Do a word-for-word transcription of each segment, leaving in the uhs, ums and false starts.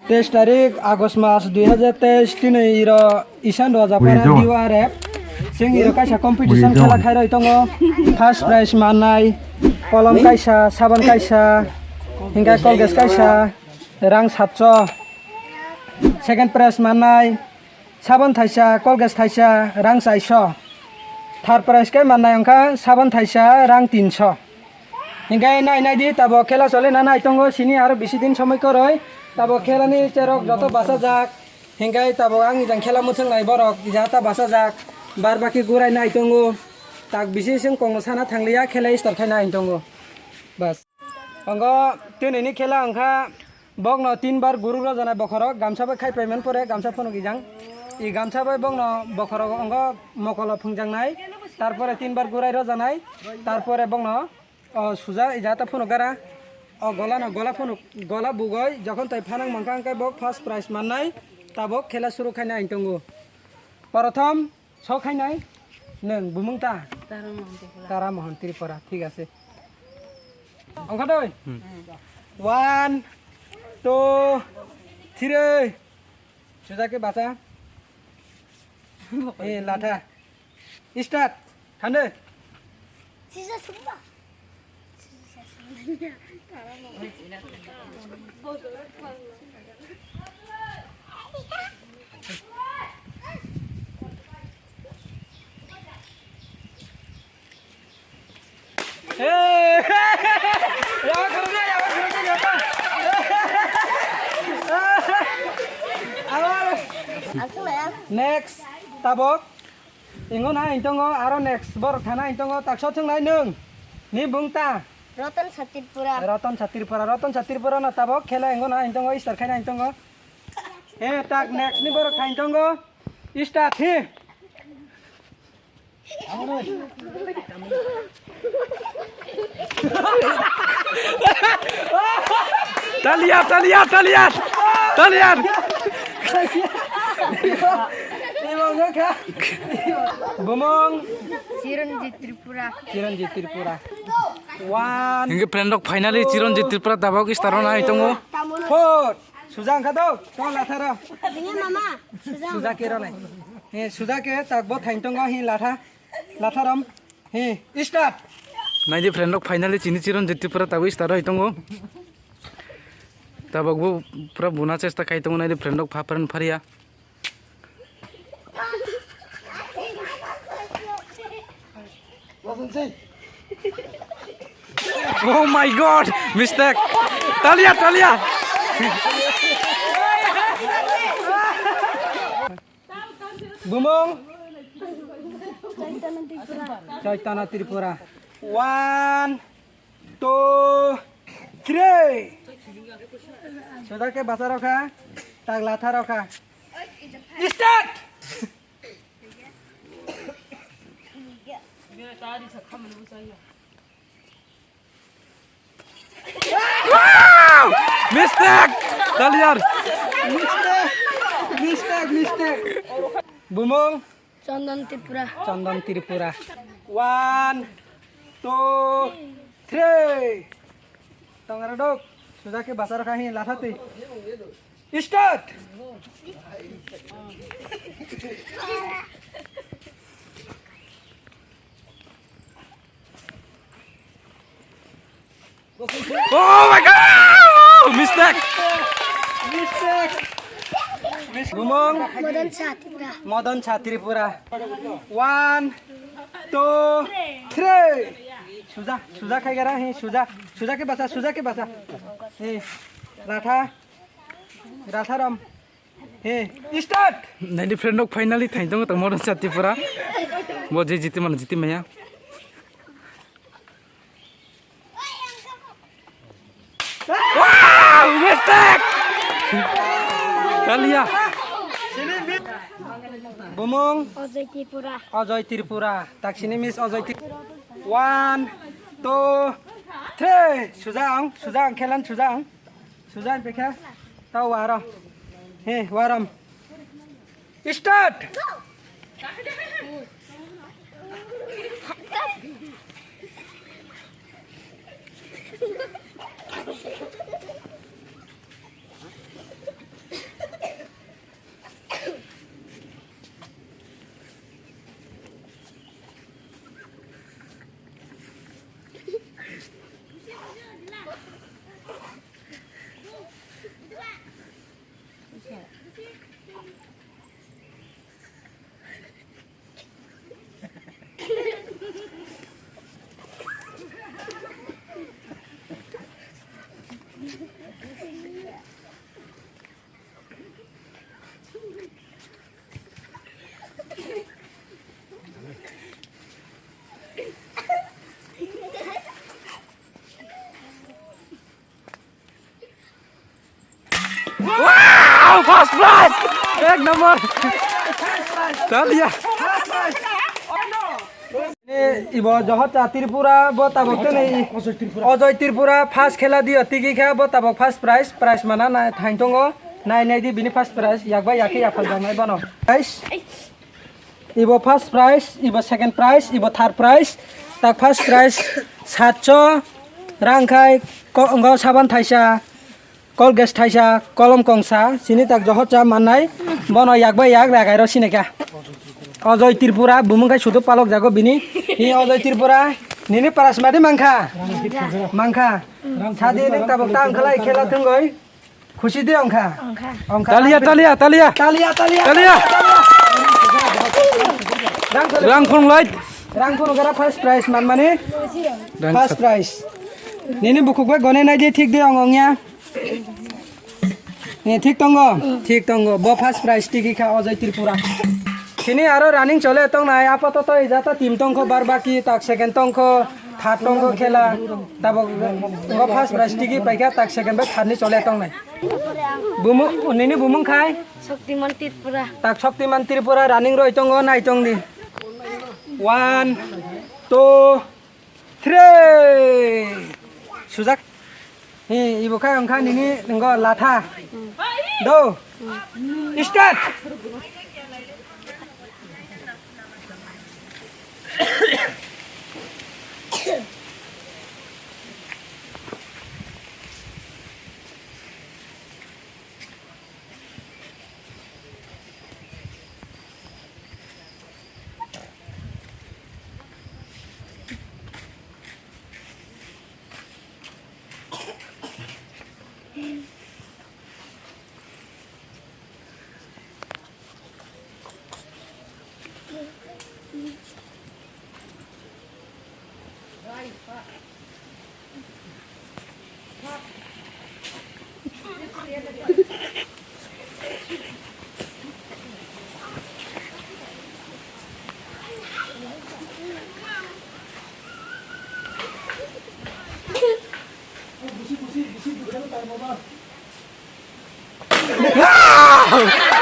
Teis tarik August mas dui hazar teis, tini iro Isan Rajapara Wait, D O R F. Sing iro kaisa competition Wait, khela khairoi tongo. First prize mannai kolom kaisa, saban kaisa, hingkai Colgate kaisa, rang satso. Second prize mannai saban thaisa, Colgate thaisa, rang chaiso. Third prize khe mannai wngkha saban thaisa, rang tinso. Hingke nai nai di, tabok khela chole na nai tongo, sini aro bisi din somoi koroi. Tabok khela ni cherok joto basa jak. Hingke tabok ang ijang khela muthung nai borok ija ta basa jak. Bar baki gurai nai tongo. Tak bisi seng kong sana thang liya, khela start khai nai tongo. Bas. Ongo tini ni khela wngkha bokno tin bar guru rojana bokhorok gamsa bai khai paiman pore gamsa phunuk ijang. I gamsa bai bokno bokhorok ongo mokolo phungjang nai. Tarpore tin bar gurai rojanai. Tarpore bokno O suja ija ta phunuk gara. O gola no gola phunuk, gola bugoi jokhon tei phanang mankha hingke bo first prize mannai, tabok khela suru khainai ang tongo. Prothom so khainai nwng bumung ta? Tara Mohan Tripura. Tara Mohan Tripura, thik ase. Ongkha doi? Hmm. One, two, three. Suja ke basa. Eh, latha. Start. Thande. Sisa sumba. Hey! Yawa khoroknai, yawa khoroknai, yawa. Abar. Next, tabok. Ingo na intongo, aro next borok thana intongo, taksa thwngnai nwng. Ni bung ta? Roton Satirpura. Roton Satirpura, Roton Satirpura no tabok khela ingo na intongo, start khaina intongo. He, tak next ni borok thang tongo. Start he. Talia, talia, talia. Talia. Bumung. Chiranjit Tripura. Chiranjit Tripura. One. Hingke friend rok finally Chiranjit Tripura tabok start rok nai tongo. Four. Suja wngkha do, to latha ro. Bini mama, suja. Suja ke ro nai. He, suja ke tak bo thain tongo, he latha. Latha rom. He, start. Naidi friend rok finally chini Chiranjit Tripura tabok start roi tongo. Tabok bo pura buna chesta khai tongo naidi friend rok pha pran pharia. Oh my God! Mistake! Talia, talia! Bumung. Chaitanya Tripura. One, two, three. Suda ke basa rokha, tagla tha rokha. Start! Wow! Mistake! Talyar! Mistake! Mistake! Mistake! Bumung? Chandan Tripura. Chandan Tripura. One, two, three. Tongara dok. Suda ke basar kahi latha twi. Start! Oh my God! Mistake! Mistake! Bumung? Madan Satripura. Madan Satripura. One, two, three. Suja, suja khai gara, he, suja. Suja ke basa, suja ke basa. He, latha. Ratharam. He, start! Naidi friend rok finally thain tongo tong Madan Satripura. Bo je jiti mano jiti maya. Wow! Mistake! Talia. Bumung? Ajoy Tripura. Ajoy Tripura. Taksini miss Ajoy Tripura. One, two, three. Suja ang, suja ang, khelan suja ang. Sujan pekha. Tau waro. He, waram. Start. Wow! First prize! Ek number! Talia! Ibo Johotcha Tripura, bo tabok tene i-, Ojoy Tripura. Ojoy Tripura, first khela dio tigi kha, bo tabok first prize, prize mana na thain tongo, nai nai di bini first prize, yak bai yak khe yaphal jangnai bono. Guys, ibo first prize, ibo second prize, ibo third prize. Tak first prize satso rang khai ko-, ngo saban thaisa, Colgate thaisa, kolom kongsa, sini tak Johotcha mannai, bono yak bai yak ragai ro sineka. Ojoy Tripura, bumung khai sudu palok jago bini. Ni Ojoy Tripura, nini prize madi mangkha? Mangkha. Sadi ning tabok ta wngkhalai khela thwngwi. Khusi de wngkha? Wngkha. Wngkha. Talia, talia, talia. Talia, talia. Talia. Rang phunuk. Rang phunuk gara first prize manmani. Rang first prize. Nini bukhuk bai gone nai di thik de wng wngya. Ni thik tongo? Thik tongo. Bo first prize tigi kha Ojoy Tripura. Sini aro running chole tongnai, apatoto ijata team tongkho, bar baki tak second tongkho, third tongkho khela. Tabok ngo first prize tigi paikha, tak second bai third ni chole tongnai. Bumu-, nini bumung khai? Shaktiman Tripura. Tak Shaktiman Tripura running roi tongo, nai tong di. One, two, three. Sujak. Hi, ibo khai wngkha nini ngo latha. Do. Start.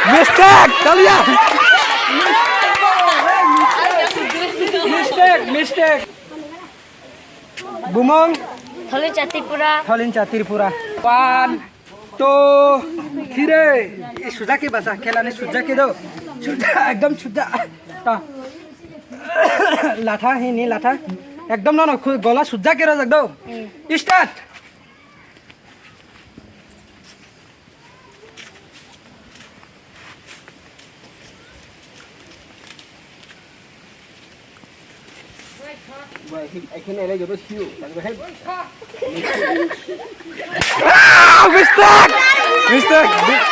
Mistake! Talia! Mistake, mistake. Bumung? Tholincha Tripura. Tholincha Tripura. One, two, three. Sujaki basa, khelani sujaki do. Suja, ekdom suja. Ta. Latha, hini latha. Ekdom nono, gola sujaki rajak do. Start. Ah, mistake! Mistake! Bi-,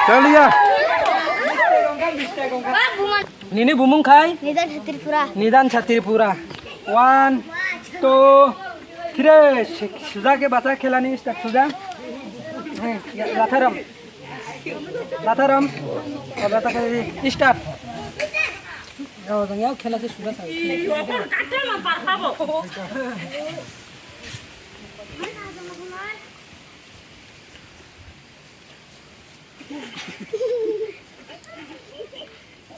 Talia! Nini bumung khai? Nidan Chhatripura. Nidan Chhatripura. One, two, three. Su-, suja ke bacha khelani start suja. He, ya, latharam. Latharam. Latharam. Start. Yo, jang yao khela se suja sa.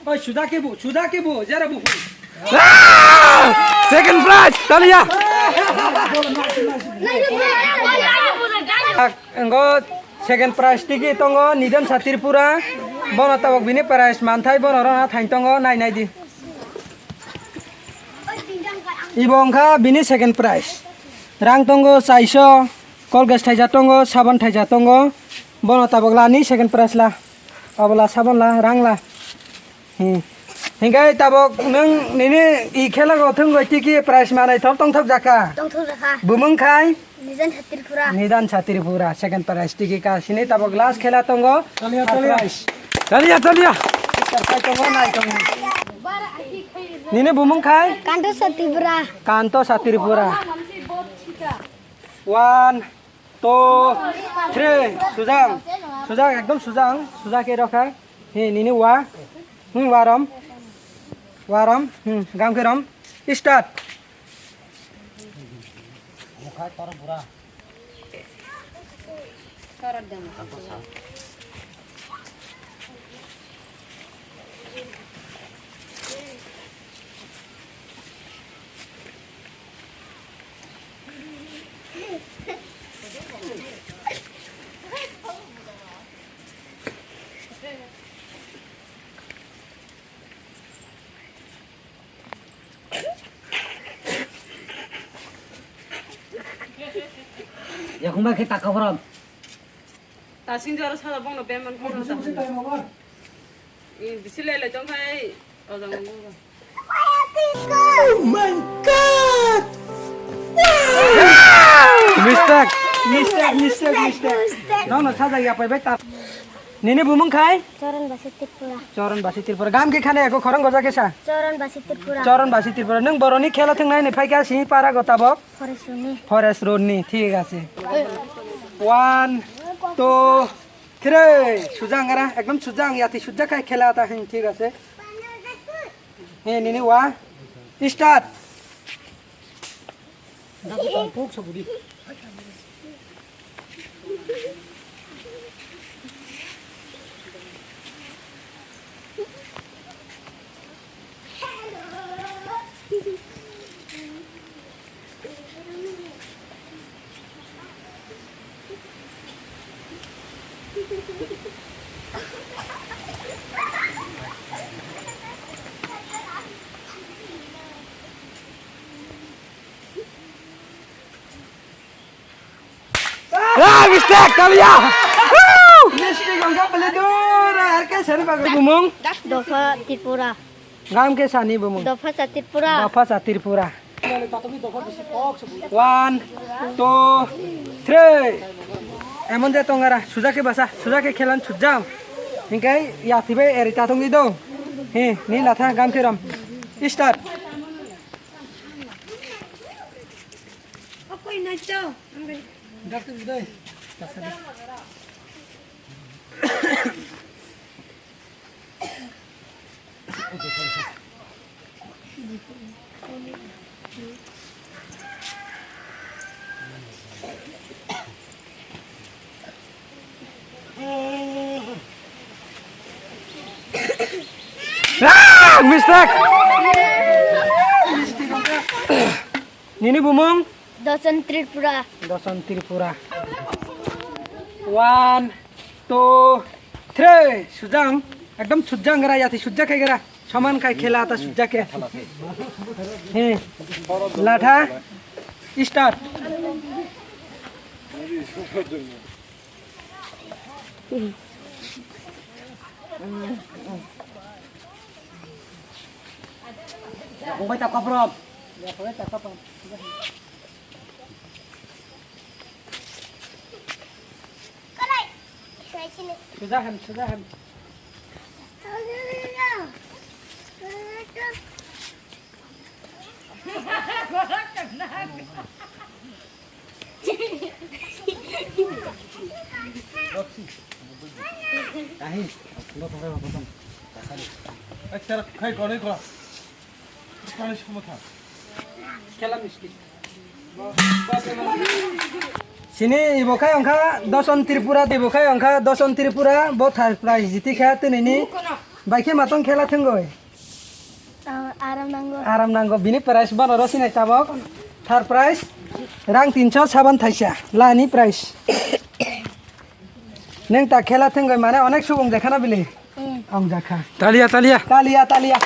Oi, suda ke bu, suda ke bu, jara bu. Ah! Second prize, talia. Engo second prize tigi tongo, Nidan Chhatripura. Bono tabok bini prize manthai, bono rona thain tongo, nai nai di. Ibo wngkha bini second prize. Rang tongo chaiso, Colgate thaisa tongo, sabon thaisa tongo. Bono tabok la ni second prize la. Abola sabon la, rang la. Hmm. Hingke tabok nwng nini i khela go thwngwi tiki prize manai thok tongthok jaka. Tongthok jaka. Bumung khai? Nidan Satripura. Nidan Satripura, second prize. Tiki ka sini tabok last khela tongo. Talia, third talia. Prize. Talia, talia. Third prize tongo, nai tongo. Nini bumung khai? Kanto Satripura. Kanto Satripura. One, two, three. Sujang. Sujang, ekdom sujang. Sujang ke rokha. He, nini wa. Hmm, waram. Waram. Hmm, gam ke ram. Start. Yakungba khe taka borom. Tasing jora sala bongno payment kono ta. Eh, bisi lele tong khai, o jang bongno. Oh my God! Mistake, mistake, mistake, mistake. No, no, saja ya pai bai ta. Nini bumung khai? Choron Basi Tripura. Choron Basi Tripura. Gam ke khane eko khorang goja kesa? Choron Basi Tripura. Choron Basi Tripura. Nung boroni khela thung nai ni phai kha si para go tabok? Forest Road ni. Forest Road ni, thik ase. One, two, three. Sujang ara, ekdom sujang, yati sujak khai khela ta hin, thik ase. He, nini wa. Start. Ah, mistake, talia. Woo! Mistake, ang kapal itu, ora, harga sana bagus. Bumung? Dofa Tripura. Gam ke sani bumung? Dofa Satripura. Dofa Satripura. One, two, three. Emon je tongara, suja ke basa, suja ke khelan sujam. Hingkai ya tibe eri tatong ido. He, ni latha gam ke ram. Start. Ah, mistake. Nini bumung? Doson Tripura. Doson Tripura. One, two, three. Sujang. Ekdom sujang gara yati sujak khai gara. Soman khai khela ta sujak ya. He. Latha. Start. Ya, kung bai ta koprop. Ya, kung bai ta koprop. Sudah hem, sudah hem. Ahi, no thangkha, no thangkha. Ek tara khai konai kora. Konai sumotha. Khela misti. Sini ibo khai ongkha Doson Tripura, ibo khai ongkha Doson Tripura, bo third prize jiti kha tini ni. Bai khe matong khela thwngwi. Ah, aram nango. Aram nango. Bini prize bono ro sinai tabok. Third prize rang tinso, saban thaisa. Lani prize. Neng ta khela thwngwi mane onek subung jakha na bili? Hmm. Ang jakha. Talia, talia. Talia, talia.